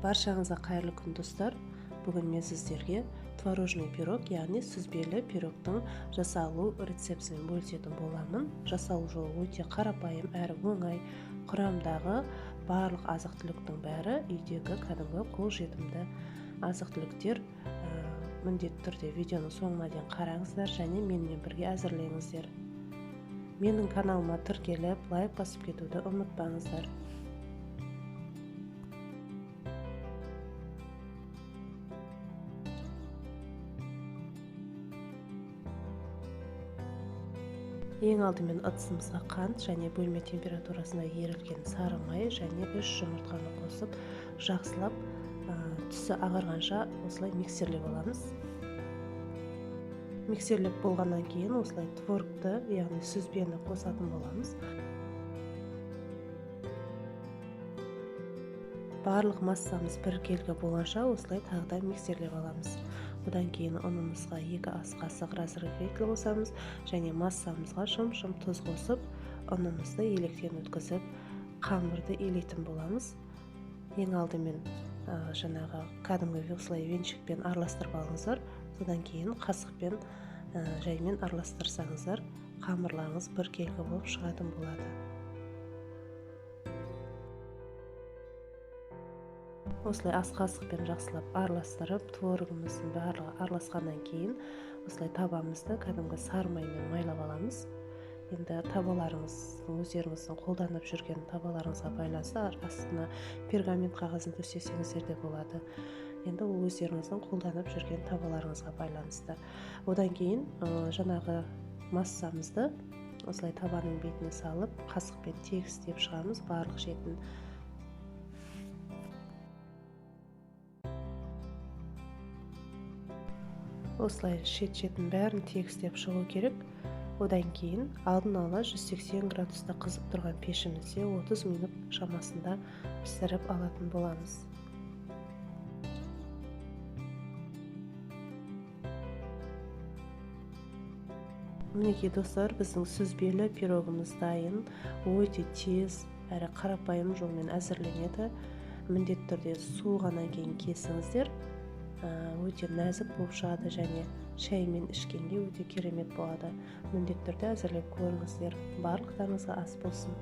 Баршаңызға қайырлы күн, достар. Бүгін мен сіздерге творожный пирог, яғни сүзбелі пирогтың жасалу рецептімен бөлісетін боламын. Жасалу жолы өте қарапайым әрі оңай. Құрамдағы барлық азық-түліктің бәрі үйдегі кәдімгі қолжетімді азық-түліктер. Міндетті түрде видеоның соңына дейін қараңыздар және менімен бірге әзірлеңіздер. Менің каналыма тіркеліп, лайк басып кетуді ұмытпаңыздар. Ең алдымен ыдысымызға қант және бөлме температурасында ерілген сары май және 3 жұмыртқаны қосып, жақсылап түсі ағарғанша осылай миксерлеп аламыз. Миксерлеп болғаннан кейін осылай творогты, яғни сүзбені қосатын боламыз. Барлық массамыз біркелкі болғанша осылай тағы да миксерлеп аламыз. Одан кейін ұнымызға 2 ас қасық разрыхлитель қосамыз және массамызға шым-шым тұз қосып, ұнымызды електен өткізіп, қамырды илейтін боламыз. Ең алдымен жаңағы кәдімгі осылай венчикпен араластырып алыңыздар. Содан кейін қасықпен жаймен араластырсаңыздар, қамырларыңыз біркелкі болып шығатын болады. Осылай ас қасықпен жақсылап араластырып, творогымыздың барлығы араласқаннан кейін осылай табамызды кәдімгі сары маймен майлап аламыз. Енді табаларыңыз өздеріңіздің қолданып жүрген табаларыңызға байланысты астына пергамент қағазын төсесеңіздер де болады. Енді ол өздеріңіздің қолданып жүрген табаларыңызға байланысты. Одан кейін жаңағы массамызды осылай табаның бетіне салып, қасықпен тегістеп шығамыз барлық шетін. Осылай шет-шетін бәрін тегістеп шығу керек. Одан кейін алдын ала 180 градуста қызып тұрған пешімізде 30 минут шамасында пісіріп алатын боламыз. Мінекей, достар, біздің сүзбелі пирогымыз дайын. Өте тез әрі қарапайым жолмен әзірленеді. Міндетті түрде суығаннан кейін кесіңіздер. Өте нәзік болып шығады және шаймен ішкенге өте керемет болады. Міндетті түрде әзірлеп көріңіздер. Барлықтарыңызға ас болсын.